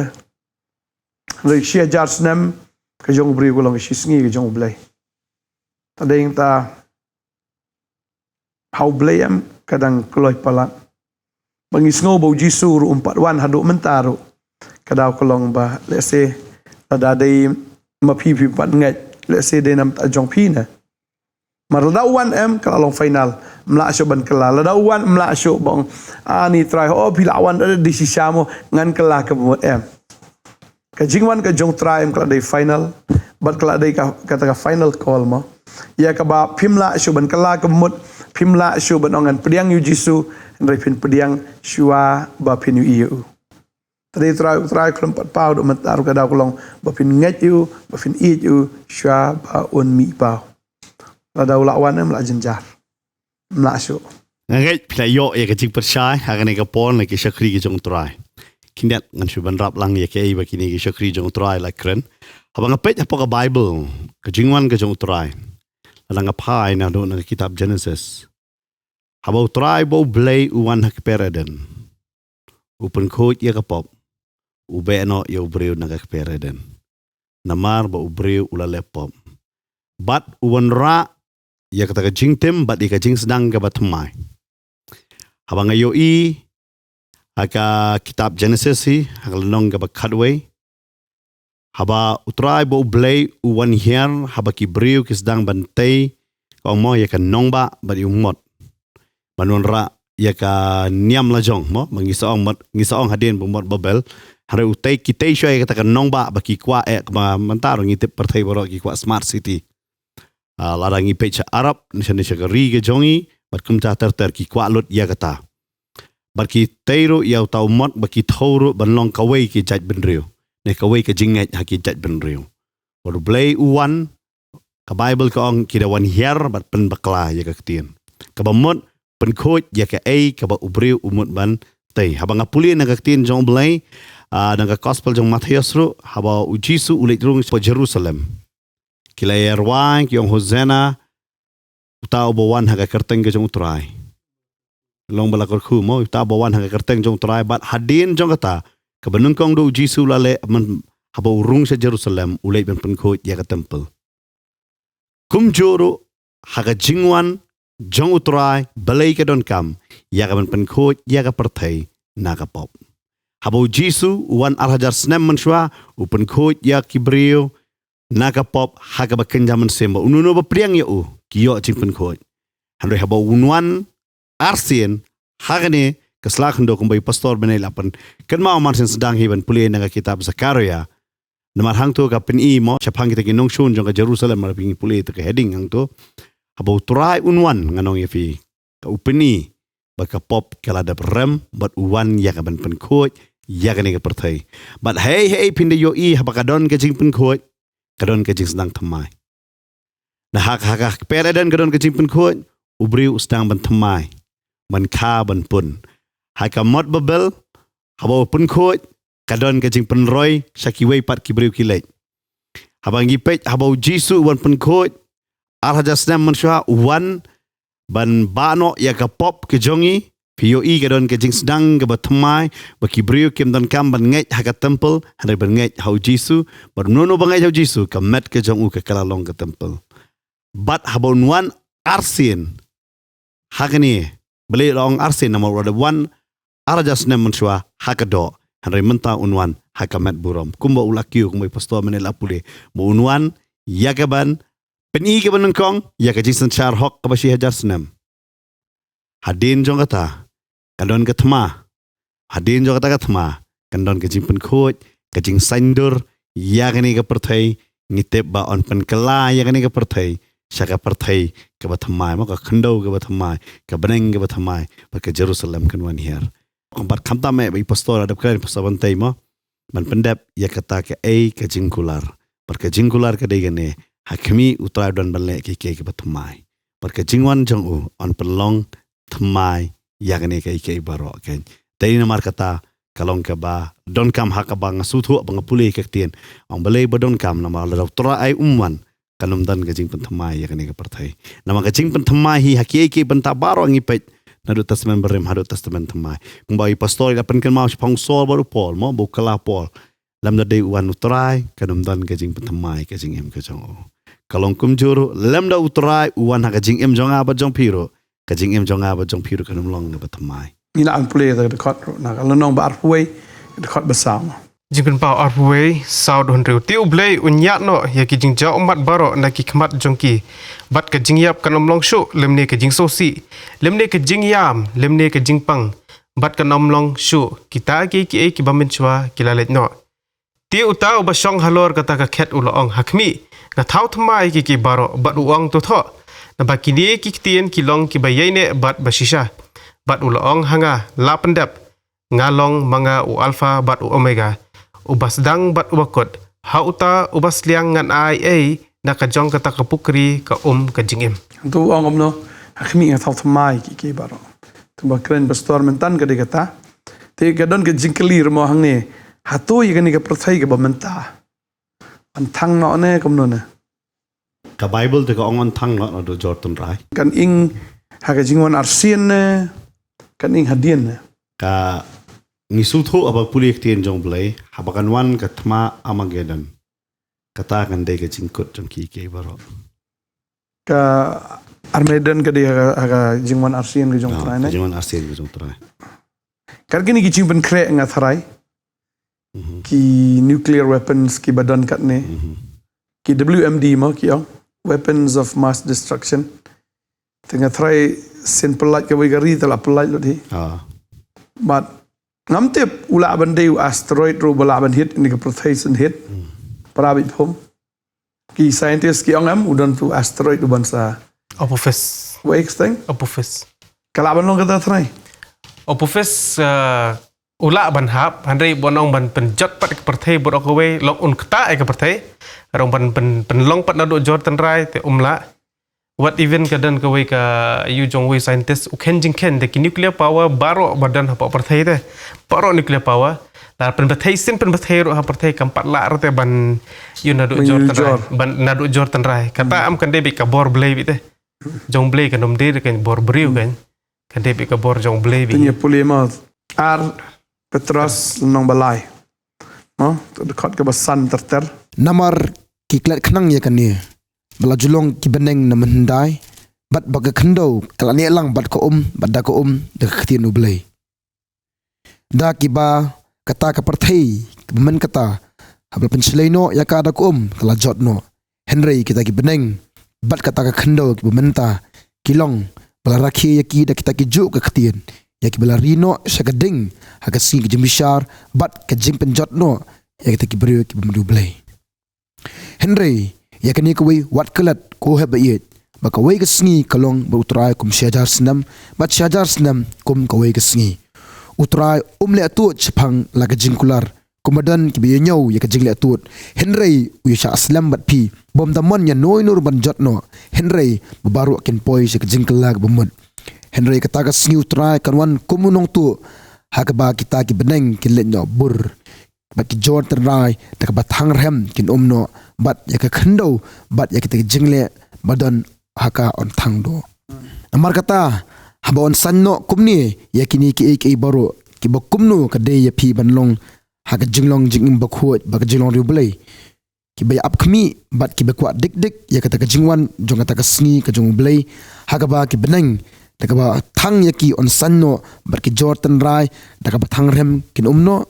Hynrei shi hajar snem ka jong u briew ka long shi sngi ka jong U Blei. Ta dei ta ha U Blei em ka dang kloi palat. Ba ngi sngew ba U Jisu ruh um pat wan haduh mynta ruh. Ka daw ka long ba, let's say, lada dei ma phi phi pat ngeit, let's say dei namar ta jong phi ne. Mar lada u wan em ka la long final. Ym lah shuh ban kylla. Lada u wan ym lah shuh ba ong, ani Trai, oh phi la wan da dei shisha mo, ngan kylla kaba mut, em. Ka jingwan ka jong Trai em ka la dei final. Bad ka la dei ka, kata ka final call mo. Ïa kaba phim lah shuh ban kylla kaba mut, phim lah shuh ban ong ngan pdiang ïa U Jisu, hynrei phin pdiang shuwa ba phin ïohi ïa u. Ta dei Trai, Trai khlem pat paw haduh mynta ruh ka daw ka long ba phin ngeit ïa u, ba phin ïeit ïa u, shuwa ba un mih paw. Lada u la wan em la jynjar. Ym lah shuh. Nga ngeit phi la ïoh ïa ka jingpyrshah ha kane ka por na ki shakri ki jong U Trai. Khyndiat ngan shu ban rap lang ïa kaei ba kine ki shakri jong U Trai la kren. Haba nga peit hapoh ka Bible, ka jingwan ka jong U Trai, lada nga phai naduh na ka kitab Genesis. Haba U Trai ba U Blei u wan ha kper Eden, u pynkhuid ïa ka pop, u beh noh ïa u briew na ka kper Eden. Namar ba u briew u la leh pop. Bad u wanrah ïa kata ka jingtim bad ïa ka jingsdang kaba thymmai. Haba nga ïohi ha ka kitab Genesis hi, ha ka lynnong kaba khatwei, haba U Trai ba U Blei u wan hiar haba ki briew ki sdang ban tei, ka ong mo, ïa ka nongbah bad ïa u mot. Ban wanrah ïa ka niam la jong mo, ba ngi sa ong mot, ngi sa ong hadien ba mot Babel. Hynrei u tei, ki tei shuwa ïa kata ka nongbah ba ki kwah eh, kaba mynta ruh ngi tip pyrthei baroh ki kwah smart city. Ah, lada ngi peit sha Arab, ne sha, ne sha ka ri ka jong ngi, bad kumta ter ter ki kwah lut ïa kata. Bad ki tei ruh ïa uta u mot ba ki thew ruh ban long kawei ki jaitbynriew, ne kawei ka jingngeit ha ki jaitbynriew. Bad U Blei u wan, ka Bible ka ong ki da wan hiar bad pynbakla ïa ka ktien. Kaba mut pynkhuid ïa kaei kaba u briew u mut ban tei. Haba nga pule na ka ktien jong U Blei, ah, na ka gospel jong Mathaios ruh, haba U Jisu u leit rung sha Jerusalem, ki la ïa rwai, ki ong Hosanna, uta uba wan ha ka kyrteng ka jong U Trai. Long ba la kyrkhu mo, uta uba wan ha ka kyrteng jong U Trai, bad hadien jong kata, kaba nyngkong ruh U Jisu u la leh, man, haba u rung sha Jerusalem, u leit ban pynkhuid ïa ka temple. Kumjuh ruh, ha ka jingwan jong U Trai, balei ka donkam ïa ka ban pynkhuid ïa ka pyrthei na ka pop. Haba U Jisu u wan ar hajar snem mynshuwa, u pynkhuid ïa ki briew na ka pop ha kaba kynja mynsiem, ba uno uno ba pdiang ïa u, ki ïoh jingpynkhuid. Hynrei haba un wan arsien, ha kane ka sla khyndew, kumba i pastor mynne la pynkynmaw, mar shen sdang hi ban pule na ka kitab Zakaria. Namar hangto ka pyni mo shaphang kita ki nongshun jong ka Jerusalem, mar phi ngi pule ïa ka heading hangto. Haba U Trai un wan, ngan ong ïa phi, ka u pyni ba ka pop ka la dep rem, bad u wan ïa ka ban pynkhuid ïa kane ka pyrthei. Bad hei hei phin da ïohi, haba ka don ka jingpynkhuid, ka don ka jingsdang thymmai. Na ha ka, ha ka kper Eden ka don ka jingpynkhuid, u briew u sdang ban thymmai, ban kha, ban pun. Ha ka mot Babel, haba u pynkhuid, ka don ka jingpynroi sha kiwei pat ki briew ki leit. Haba ngi peit, haba U Jisu u wan pynkhuid ar hajar snem mynshuwa, u wan ban bah noh ïa ka pop ka jong ngi. Phi ïohi, ka don ka jingsdang kaba thymmai, ba ki briew kim donkam ban ngeit ha ka temple, hynrei ban ngeit ha U Jisu. Bad uno uno ba ngeit ha U Jisu, ka met ka jong u ka kylla long ka temple. Bad haba un wan arsien, ha kane, balei la ong arsien, namar u la dep wan ar hajar snem mynshuwa ha ka doh, hynrei mynta un wan ha ka met burom. Kumba u la kiew, kumba i pastor mynne la pule, ba un wan ïa ka ban Pyni kaba nyngkong ïa ka jingsynshar hok kaba shi hajar snem. Hadien jong kata kan don ka thma. Hadien jong kata ka thma kan don ka jingpynkhuid, ka jingsaindur ïa kane ka pyrthei. Ngi tip ba yn pynkylla ïa kane ka pyrthei sha ka pyrthei kaba thymmai, mo, ka khyndew kaba thymmai, ka bneng kaba thymmai, bad ka Jerusalem kan wan hiar. Bad khamtam eh ba i pastor la dep kren, pastor ban tei, mo, ban pyndep ïa kata kaei ka jingkular. Bad ka jingkular ka dei kane: ha khmih U Trai u don ban leh kiei kiei kiba thymmai. Bad ka jingwan jong u yn pynlong thymmai ïa kane kaei kaei baroh, kan. Te namar kata ka long kaba donkam ha kaba nga sngewthuh ba nga pule ka ktien. Ong balei ba donkam? Namar lada U Trai um wan, kan ym don ka jingpynthymmai ïa kane ka pyrthei. Namar ka jingpynthymmai hi ha kiei kiei bynta baroh ngi peit naduh Testament Barim haduh Testament Thymmai. Kumba i pastor i la pynkynmaw shaphang u Saul bad u Paul, mo, ba u kylla Paul. Lymda dei u wan U Trai, kan ym don ka jingpynthymmai ka jingim ka jong u. Ka long kumjuh ruh, lymda U Trai u wan ha ka jingim jong nga bad jong phi ruh, ka jingim jong nga bad jong phi ruh kan ym long kaba thymmai. Ngi la pule da ka dkhot ruh na ka lynnong ba arphew wei, dkhot ba saw. Jingpynpaw arphew wei, saw, dkhot hynriew. Te U Blei un ïaid noh ïa ki jingjaw ummat baroh na ki khmat jong ki. Bad ka jingïap kan ym long shuh, lymne ka jingsngewsih, lymne ka jingïam, lymne ka jingpang. Bad kan ym long shuh, kita kiei kiei kiba mynshuwa ki la leit noh. Te uta uba shong halor kata ka khet u la ong, ha khmih, nga thaw thymmai ïa kiei kiei baroh, bad u ong, to thoh, naba kine ki ktien ki long kiba ïaineh bad ba shisha. Bad u la ong ha nga, la pyndep, nga long ma nga u Alpha bad u Omega, uba sdang bad uba kut. Ha uta uba sliang ngan ai ei na ka jong kata ka pukri ka um ka jingim. Hangto u ong kumno? Ha khmih, nga thaw thymmai ïa kiei kiei baroh. Te ba kren pastor mynta ka dei kata. Te ka don ka jingkylli ruh, mo, hangne, hato ïa kane ka pyrthei kaba mynta yn thang noh ne kumno ne? Ka Baibl te ka ong yn thang noh naduh jor tynrai. Kan ïeng ha ka jingwan arsien ne kan ïeng hadien ne? Ka, ngi sngewthuh haba pule ktien jong U Blei, haba kan wan ka thma Armageddon, kata kan dei ka jingkut jong kiei kiei baroh. Ka Armageddon ka dei ha ka, ha ka jingwan arsien ka jong U Trai ne? Ka jingwan arsien ka jong U Trai. Kat kine ki jingpynkhreh, nga tharai, ki nuclear weapons kiba don katne, ki W M D, mo, ki ong, weapons of mass destruction. Te nga tharai sien pyllait kawei ka ri te la pyllait lut hi. Bad ngam tip, u lah ban dei u asteroid ruh ba lah ban hit ïa kane ka pyrthei, shen hit. Para bit phum. Ki scientist ki ong em, u don tu asteroid u ban sa Apophis. Wei ksteng? Apophis. Ka lah ban long kata trai? Apophis, eh, u lah ban hap, hynrei ban ong ban pynjot pat ka pyrthei baroh kawei, long un kta ïa ka pyrthei. Hynrei ban pyn, pynlong pat naduh jor tynrai te um lah. Wat even ka don kawei ka ïu jong wei scientist, u khein jingkhein da ki nuclear power baroh ba don hapoh pyrthei te. Baroh nuclear power. La pynbthei sien pynbthei ruh ha pyrthei kam pat lah ruh te ban ïu naduh jor tynrai. Ban naduh jor tynrai. Kata em kan dei beit ka bor Blei beit te. Jong Blei kan ym dei kan bor briew kan. Kan dei beit ka bor jong Blei beit. Te ngi pule ma ar Petros lynnong ba lai. Mo, tu dkhot kaba san ter ter. Namar ki klet khnang ïa kane, ba la ju long ki bneng na mynhyndai, bad ba ka khyndew ka la neh lang bad ka um, bad da ka um da ka ktien U Blei. Da kiba kata ka pyrthei kaba mynta, haba la pynshlei noh ïa ka da ka um, ka la jot noh. Hynrei kita ki bneng bad kata ka khyndew kiba mynta ki long ba la rakhe ïa ki da kita ki juh ka ktien, ïa kiba la ri noh sha ka ding ha ka sngi ka jingbishar bad ka jingpynjot noh ïa kita ki briew kiba mut U Blei. Hynrei ïa kane kawei, wat klet, ko hep ba ïeit, ba kawei ka sngi ka long bad U Trai kum shi hajar snem, bad shi hajar snem kum kawei ka sngi. U Trai um leh tuh shaphang la ka jingkular, kumba don kiba ïohsngew ïa ka jingleh tuh. Hynrei u ïa shah slem bad phi, bym da mon ïa no ïa no ruh ban jot noh, hynrei ba baroh kin poi sha ka jingkylla kaba mut. Hynrei kata ka sngi U Trai kan wan kum u nongtuh, ha kaba kita ki bneng kin leit noh bur, bad ki jor tynrai da kaba thang rhem kin um noh, bad ïa ka khyndew bad ïa kita ki jingleh ba don ha ka yn thang doh. Namar kata, haba yn saiñ noh kumne ïa kine kiei kiei baroh, kiba kumno ka dei ïa phi ban long ha ka jinglong jingim bakhuid bad ka jinglong riewblei, kiba ïa ap khmih bad kiba kwah dik dik ïa kata ka jingwan jong kata ka sngi ka jong U Blei, ha kaba ki bneng da kaba thang ïa ki yn saiñ noh bad ki jor tynrai da kaba thang rhem kin um noh?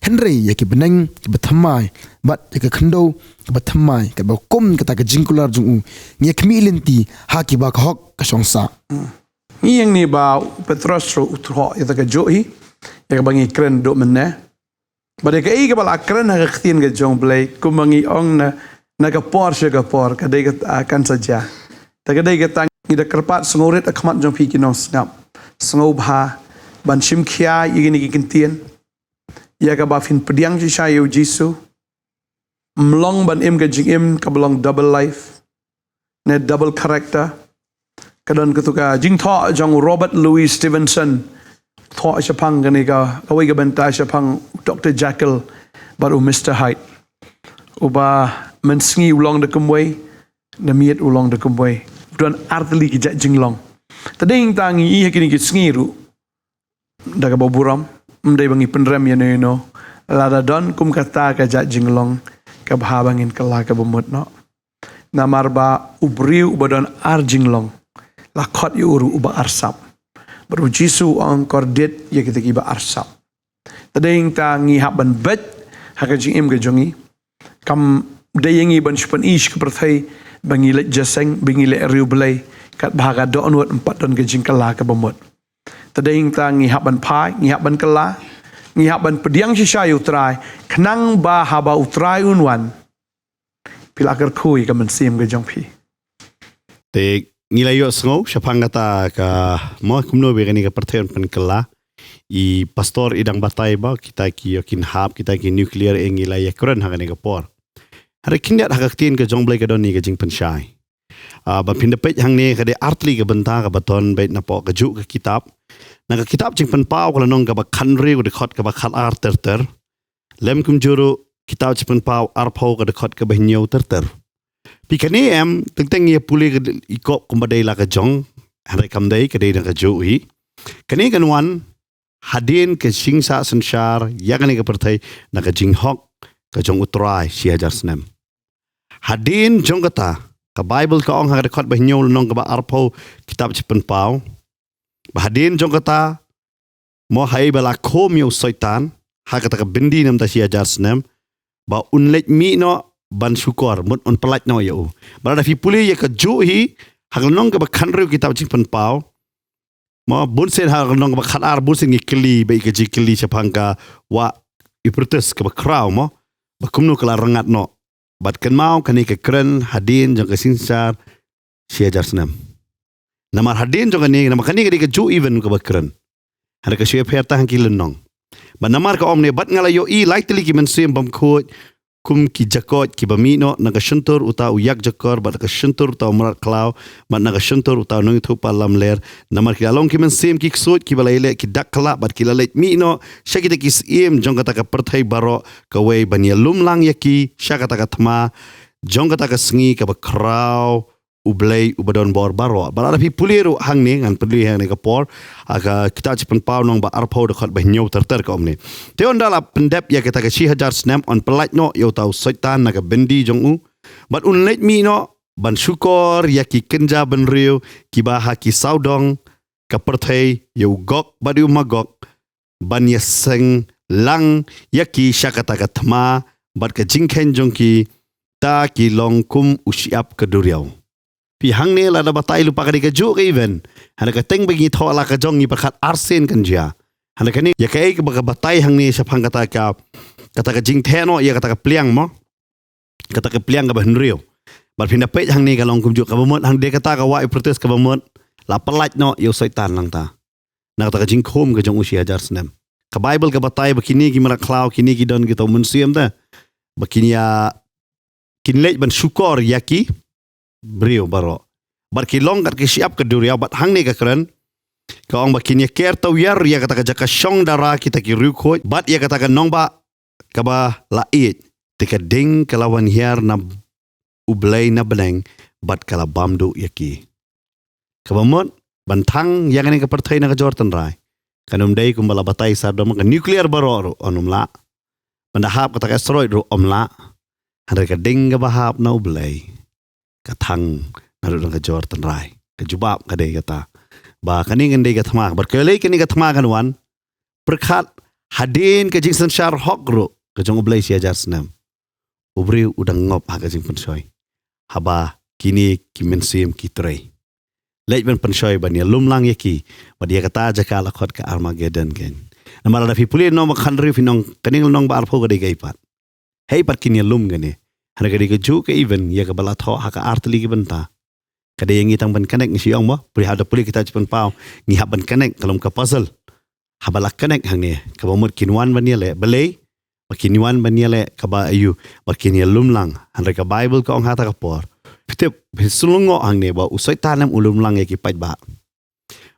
Hynrei ïa ki bneng kiba thymmai bad ïa ka khyndew kaba thymmai, kaba kum kata ka jingkular jong u, ngi ïa khmih lynti ha kiba ka hok ka shong sah. Ngi ïeng ni ba u Petros ruh u thoh ïa ka juh hi ïa kaba ngi kren duh mynne. Bad ïa kaei kaba la kren ha ka ktien ka jong U Blei, kumba ngi ong na, na ka por sha ka por, ka dei kata kan sa jia. Te ka dei kata ngi da kyrpad, sngewrit ha khmat jong phi ki nongsngap. Sngewbha ban shim khia ïa kine ki ktien, ïa kaba phin pdiang shisha ïa U Jisu. Ym long ban im ka jingim kaba long double life ne double character. Ka don katu ka jingthoh jong u Robert Louis Stevenson, thoh shaphang kane ka, kawei ka bynta shaphang u Doctor Jekyll bad u Mister Hyde. Uba mynsngi u long da kumwei, da miet u long da kumwei. U don artylli ki jait jinglong. Te dei tang ngi ïa kine ki sngi ruh da kaba burom, ym dei ba ngi pynrem ïano ïano. Lada don kum kata ka jait jinglong, kaba bha ba ngin kylla kaba mut noh. Namar ba u briew uba don ar jinglong, la khot ïa u ruh uba arsap. Bad U Jisu u ong, kordit ïa kita kiba arsap. Te dei tang ngi hap ban beit ha ka jingim ka jong ngi. Kam dei ïa ngi ban shu pyni sha ka pyrthei ba ngi leit jingïaseng, ba ngi leit riewblei. Katba ha ka dohnud ym pat don ka jingkylla kaba mut. Te dei tang ngi hap ban phai, ngi hap ban kylla, ngi hap ban pdiang shisha ïa U Trai, khnang ba haba U Trai un wan, phi la kyrkhu ïa ka mynsiem ka jong phi. Te ngi la ïohsngew shaphang kata ka, mo, kumno ba kane ka pyrthei yn pynkylla. I pastor i dang batai ba kita ki ïoh kin hap, kita ki nuclear, eh, ngi la ïakren ha kane ka por. Hynrei khyndiat ha ka ktien ka jong U Blei ka don ïa ka jingpynshai. Ah, ban phin da peit hangne ka dei artylli ka bynta kaba don beit napoh kajuh ka kitab. Na ka kitab Jingpynpaw ka lynnong kaba khathynriew, ka dkhot kaba khatar ter ter. Lem kumjuh ruh kitab Jingpynpaw arphew, ka dkhot kaba hynñiew ter ter. Phi, kane em, teng teng ïa pule ka i kop kumba dei la ka jong, hynrei kam dei, ka dei na kajuh hi. Kane kan wan hadien ka jingsah synshar ïa kane ka pyrthei na ka jinghok ka jong U Trai shi hajar snem. Hadien jong kata, ka Baibl ka ong ha ka dkhot ba hynñiew, lynnong kaba arphew, kitab Jingpynpaw, ba hadien jong kata, mo, haei ba la khum ïa u Soitan ha kata ka byndi na ka bynta shi hajar snem, ba un leit mih noh ban shukor, mut un pyllait noh ïa u. Bad lada phi pule ïa kajuh hi ha ka lynnong kaba khathynriew kitab Jingpynpaw, mo, bunsien ha ka lynnong kaba khatar, bunsien ngi kylli bad ïa ka jingkylli shaphang ka wah Euphrates kaba khraw, mo, ba kumno ka la rngat noh. Bad kynmaw, kane ka kren hadien jong ka jingsynshar shi hajar snem. Namar hadien jong kane, namar kane ka dei kajuh event kaba kren. Hynrei ka shu ïapher tang ha ki lynnong. Bad namar ka ong ne, bad nga la ïohi lai tylli ki mynsiem bymkhuid kum ki jakoit kiba mih noh na ka shyntur uta u ïakjakor bad na ka shyntur uta u mrad khlaw bad na ka shyntur uta u nongïathuhpaw lamler, namar ki la long ki mynsiem ki ksuid kiba la ïaleh ki dak khlad bad ki la leit mih noh sha kita ki syiem jong kata ka pyrthei baroh kawei ban ïalum lang ïa ki sha kata ka thma jong kata ka sngi kaba khraw U Blei uba don bor baroh. Bad lada phi pule ruh hangne, ngan pule hangne ka por, ha ka kitab Jingpynpaw lynnong ba arphew, dkhot ba hynñiew ter ter, ka ong ne: Te ynda la pyndep ïa kata ka shi hajar snem, yn pyllait noh ïa uta u Soitan na ka byndi jong u, bad un leit mih noh ban shukor ïa ki kynja bynriew kiba ha ki sawdong ka pyrthei, ïa u Gog bad ïa u Magog, ban ïaseng lang ïa ki sha kata ka thma bad ka jingkheiñ jong ki, ta ki long kum u shyiap ka duriaw. Phi, hangne lada batai lypa ka dei kajuh ka event. Hynrei ka teng ba ngi thoh la ka jong, ngi pyrkhat arsien kan jia. Hynrei kane ïa kaei kaba ka batai hangne shaphang kata ka, kata ka jingtheh noh ïa kata ka pliang, mo, kata ka pliang kaba hynriew. Bad phin da peit hangne ka long kumjuh, kaba mut hangne kata ka wah Euphrates kaba mut la pyllait noh ïa u Soitan nangta na kata ka jingkhum ka jong u shi hajar snem. Ka Baibl ka batai ba kine ki mrad khlaw, kine ki don kita u mynsiem te, ba kin ïa, kin leit ban shukor ïa ki briew baroh. Bad ki long kat ki shyiap ka duriaw. Bad hangne ka kren, ka ong ba kin ïa ker tawiar ïa kata ka jaka shong dara kita ki riewkhuid bad ïa kata ka nongbah kaba la ïeit. Te ka ding ka la wan hiar na U Blei na bneng bad ka la bam duh ïa ki. Kaba mut ban thang ïa kane ka pyrthei na ka jor tynrai, kan ym dei kumba la batai sar, don ka nuclear baroh ruh, yn ym lah. Ban da hap kata ka asteroid ruh, ym lah. Hynrei ka ding kaba hap na U Blei ka thang naduh na ka jor tynrai. Ka jubab ka dei kata, ba kane kan dei ka thma. Bad ka lei kane ka thma kan wan, pyrkhat Hadien ka jingsynshar hok ruh ka jong U Blei shi hajar snem, u briew u dang ngop ha ka jingpynshoi. Haba kine ki mynsiem ki trei, leit ban pynshoi ban ïalum lang ïa ki, bad ïa kata jaka la khot ka Armageddon kein. Namar lada phi pule nong ba khathynriew phin ong kane ka nong ba arphew ka dei kaei pat. Hei pat kin ïalum kane. Hynrei ka dei kajuh ka event ïa kaba la thoh ha ka artylli ki bynta. Ka dei ïa ngi tang ban connect ngi shu ong mo. Pule haba pule kita jingpynpaw ngi hap ban connect ka long ka puzzle. Haba la connect hangne kaba mut kin wan ban ïaleh balei, ba kin wan ban ïaleh kaba aiu, ba kin ïalum lang. Hynrei ka Bible ka ong ha kata ka por, phi tip, phi sngewlyngngoh hangne ba u Soitan em u lum lang ïa ki paidbah.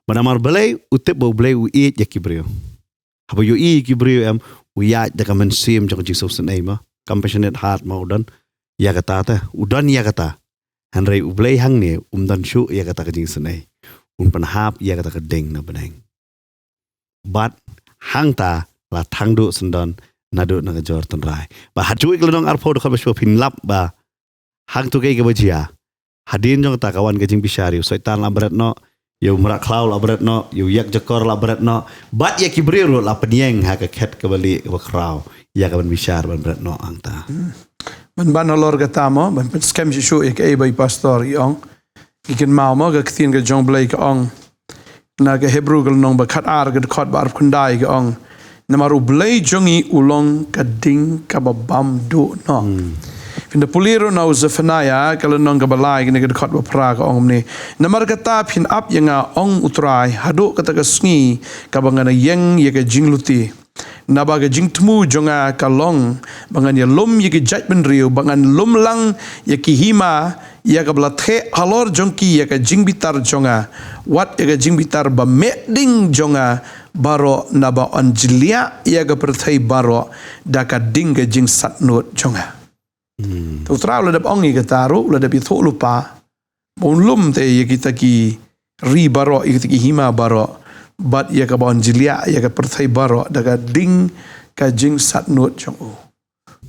Ba namar balei? U tip ba U Blei u ïeit ïa ki briew. Haba u ïeit ïa ki briew em, u ïaid da ka mynsiem jong ka jingsngewsynei mo, compassionate heart mo u don ïa kata te, u don ïa kata. Hynrei U Blei hangne um don shuh ïa kata ka jingsngewsynei. Un pynhap ïa kata ka ding na bneng. Bad hangta la thang duh syndon naduh na ka jor tynrai. Bad ha Juh ka lynnong arphew dkhot ba shiphew phin lap ba hangto kaei kaba jia. Hadien jong kata ka wan ka jingbishar, ïa u Soitan la bret noh, ïa u mrad khlaw la bret noh, ïa u ïakjakor la bret noh, bad ïa ki briew ruh la pynïeng ha ka khet kaba lieh kaba khraw ïa ka ban bishar ban bret noh hangta. Ban ban halor kata mo, ban pynskhem shuh shuh ïa kaei ba i pastor i ong. Ngi kynmaw mo ka ktien ka jong U Blei ka ong na ka Hebru ka lynnong ba khatar ka dkhot ba arphew khyndai ka ong, namar U Blei jong ngi u long ka ding kaba bam duh noh. Phin da pule ruh na u Zephaniah ka lynnong kaba lai kane ka dkhot ba phra ka ong kumne, namar kata phin ap ïa nga, ong U Trai, haduh kata ka sngi kaba ngan ïeng ïa ka jinglute. Naba ka jingthmu jong nga ka long ba ngan ïalum ïa ki jaitbynriew, ba ngan lum lang ïa ki hima ïa kaba la theh halor jong ki ïa ka jingbitar jong nga, wat ïa ka jingbitar ba meh ding jong nga baroh, naba yn jliah ïa ka pyrthei baroh da ka ding ka jingsatnud jong nga. Hmm. Te U Trai u la dep ong ïa kata ruh, u la dep ïathuh lypa ba un lum te ïa kita ki ri baroh, ïa kita ki hima baroh, bad ïa kaba yn jliah ïa ka pyrthei baroh da ka ding ka jingsatnud jong u.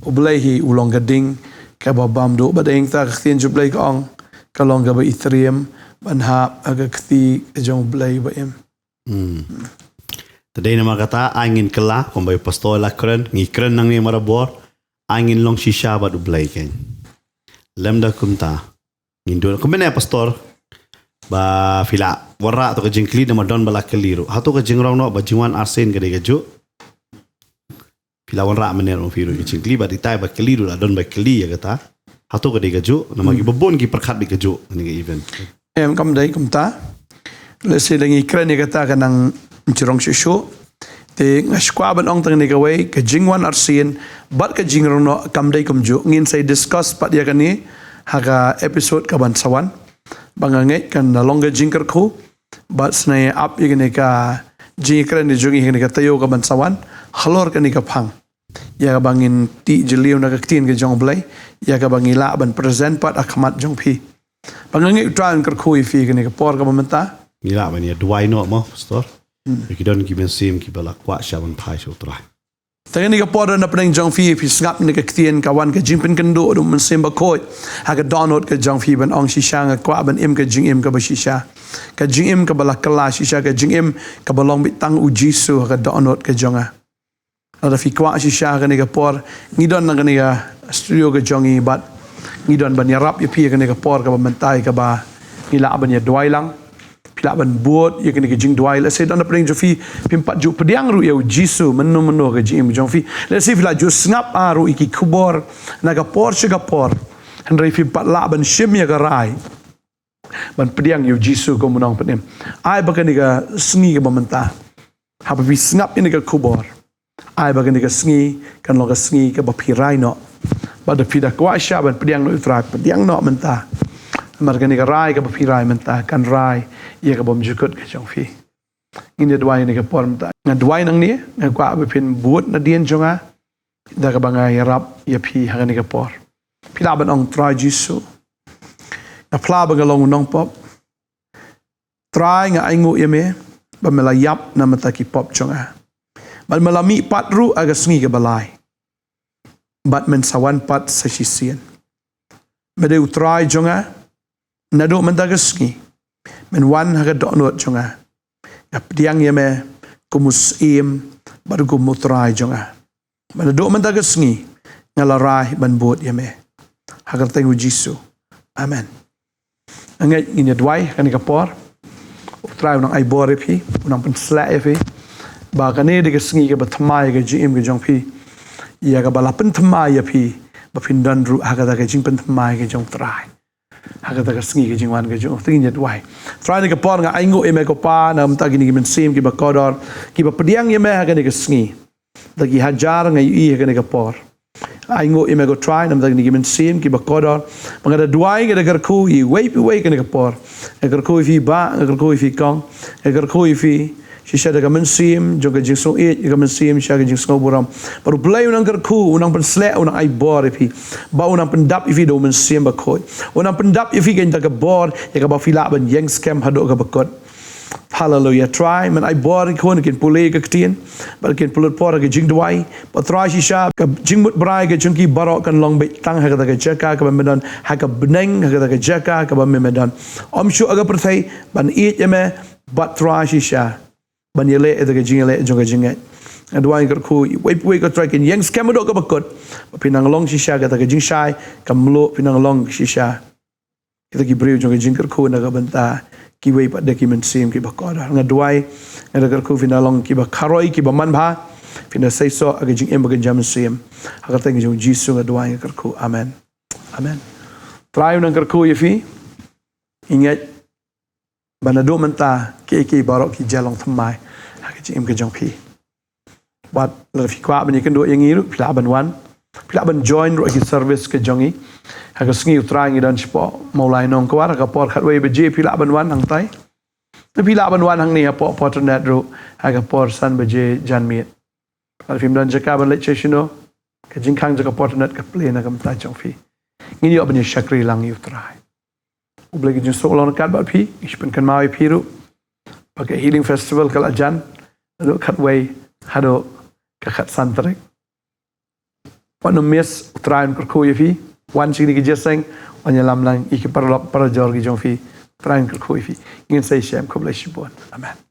U Blei hi u long ka ding kaba bam duh, bad hangta ka ktien jong U Blei ka ong, ka long kaba itriem ban hap ha ka kti ka jong U Blei ba im. Hmm. Te dei namar kata ai ngin kylla, kumba i pastor la kren, ngi kren nangne marabor, ai ngin long shisha bad U Blei kein. Lymda kumta ngin duh kumne, pastor, ba phi la wanrah to ka jingkylli, namar don ba la kylli ruh. Hato ka jingrong noh ba jingwan arsien ka dei kajuh? Phi la wanrah mynne ruh phi ruh ka jingkylli, bad itai ba kylli ruh la don ba kylli ïa kata. Hato ka dei kajuh? Namar ki babun ki pyrkhat ba kajuh kane ka event. Em, kam dei kumta. Lehse lada ngi kren ïa kata ka nang jingrong shuh shuh. Te nga sngewkwah ban ong tang kane kawei, ka jingwan arsien bad ka jingrong noh kam dei kumjuh. Ngin sa ïa discuss pat ïa kane ha ka episode kaban sa wan. Ba nga ngeit kan da long ka jingkyrkhu bad sa ïa ap ïa kane ka jingkren ïa jong ngi ha kane ka taïew kaban sa wan halor kane ka phang, ïa kaba ngin tih jylliew na ka ktien ka jong U Blei, ïa kaba ngi lah ban present pat ha khmat jong phi. Ba nga ngeit U Trai un kyrkhu ïa phi kane ka por kaba mynta. Ngi lah ban ïa duwai noh mo, pastor. Hmm. Ïa ki don ki mynsiem kiba la kwah sha ban phai sha U Trai. Te kane ka por don na pdeng jong phi, phi sngap na ka ktien ka wan ka jingpynkynduh da U Mynsiem Bakhuid ha ka dohnud ka jong phi, ban ong shisha nga kwah ban im ka jingim kaba shisha, ka jingim kaba la kylla shisha, ka jingim kaba long beit tang U Jisu ha ka dohnud ka jong nga. Lada phi kwah shisha kane ka por, ngi don na kane ka studio ka jong ngi bad ngi don ban ïarap ïa phi kane ka por kaba mynta, kaba ngi lah ban ïa duwai lang. Phi lah ban bud ïa kane ka jingduwai. Lehse don na pdeng jong phi phim pat ju pdiang ruh ïa U Jisu mynno mynno ka jingim jong phi. Lehse phi la ju sngap ruh ïa ki khubor na ka por sha ka por, hynrei phim pat lah ban shim ïa ka rai ban pdiang ïa U Jisu kum U Nongpynim. Ai ba kane ka sngi kaba mynta, haba phi sngap ïa kane ka khubor, ai ba kane ka sngi kan long ka sngi kaba phi rai noh. Bad da phi da kwah shisha ban pdiang noh ïa U Trai, pdiang noh mynta. Namar kane ka rai kaba phi rai mynta kan rai ïa ka bymjukut ka jong phi. Ngin ïa duwai ïa kane ka por mynta. Nga duwai nangne, nga kwah ba phin bud nadien jong nga da kaba nga ïarap ïa phi ha kane ka por. Phi lah ban ong, Trai Jisu, nga phla ba nga long u nongpop. Trai, nga ainguh ïa me ba me la ïap na ka bynta ki pop jong nga, bad me la mihpat ruh ha ka sngi kaba lai, bad men sa wan pat sa shisien. Me dei U Trai jong nga. Naduh mynta ka sngi men wan ha ka dohnud jong nga. Nga pdiang ïa me kum u Syiem bad kum u Trai jong nga. Bad naduh mynta ka sngi nga la rai ban bud ïa me. Ha ka kyrteng u Jisu. Amen. Nga ngeit ngin ïa duwai ha kane ka por. U Trai u nang ai bor ïa phi, u nang pynshlur ïa phi. Ba kane dei ka sngi kaba thymmai ka jingim ka jong phi. Ïa kaba la pynthymmai ïa phi, ba phin don ruh ha kata ka jingpynthymmai ka jong u Trai. Ha kata ka sngi ka jingwan ka jong u, te ngin ïa duwai. Trai, ha kane ka por nga ainguh ïa me ko Pa, na ka bynta kine ki mynsiem kiba kordor, kiba pdiang ïa me ha kane ka sngi. Da ki hajar nga ïohi ha kane ka por. Ainguh ïa me ko Trai, na ka bynta kine ki mynsiem kiba kordor. Ba nga da duwai, nga da kyrkhu ïa iwei pa iwei ha kane ka por. Nga kyrkhu ïa phi Bah, nga kyrkhu ïa phi Kong. Nga kyrkhu ïa phi shisha da ka mynsiem jong ka jingsngewbha, ka mynsiem shisha ka jingsngewburom. Bad U Blei u nang kyrkhu, u nang pynshlur, u nang ai bor ïa phi. Bad u nang pyndap ïa phi da u Mynsiem Bakhuid. U nang pyndap ïa phi kata ka bor ïa kaba phi lah ban ïeng skhem haduh kaba kut. Haleluia. Trai, men ai bor ïa ki khun kin pule ïa ka ktien, bad kin pynlut por ha ka jingduwai. Bad Trai shisha, ka jingmut brai ka jong ki baroh kan long beit tang ha kata ka jaka kaba me don, ha ka bneng ha kata ka jaka kaba me me don. Ym shuh ha ka pyrthei ban ïeit ïa me, bad Trai shisha ban ïaleh ïa ka jingïaleh jong ka jingngeit. Nga duwai kyrkhu iwei pa iwei ko Trai kin ïeng skhem haduh kaba kut. Ba phin nang long shisha kata ka jingshai, ka mluh phin nang long shisha kita ki briew jong ka jingkyrkhu na ka bynta kiwei pat de ki mynsiem kiba kordor. Nga duwai, nga da kyrkhu phin nang long kiba kharoi, kiba manbha, phin nang seisoh ha ka jingim bad ka jingim mynsiem. Ha ka kyrteng jong u Jisu nga duwai nga kyrkhu. Amen. Amen. Trai u nang kyrkhu ïa phi. Ngeit ba naduh mynta kiei kiei baroh ki jia long thymmai ha ka jingim ka jong phi. Bad lada phi kwah ban ïakynduh ïa ngi ruh, phi lah ban wan. Phi lah ban join ruh ha ki service ka jong ngi. Ha ka sngi U Trai ngi don shapoh Mawlai Nongkwar, ha ka por khatwei baje phi lah ban wan hangtai. Phi lah ban wan hangne hapoh Port Rnget ruh, ha ka por san baje janmiet. Lada phim don jaka ban leit sha shano, ka jingkhang jong ka Port Rnget ka plie na ka bynta jong phi. Ngin ïoh ban ïa shakri lang ïa U Trai. U Blei ka jingsuk long ryngkat bad phi, ngi shu pynkynmaw ïa phi ruh ba ka Healing Festival ka la jan, naduh khatwei haduh ka khatsan tarik. Wat nym miss, U Trai un kyrkhu ïa phi, wan sha kine ki jingïaseng, wan ïalam lang ïa ki paralok parajor ki jong phi, U Trai un kyrkhu ïa phi. Ngin sa ïashem, khublei shibun. Amen.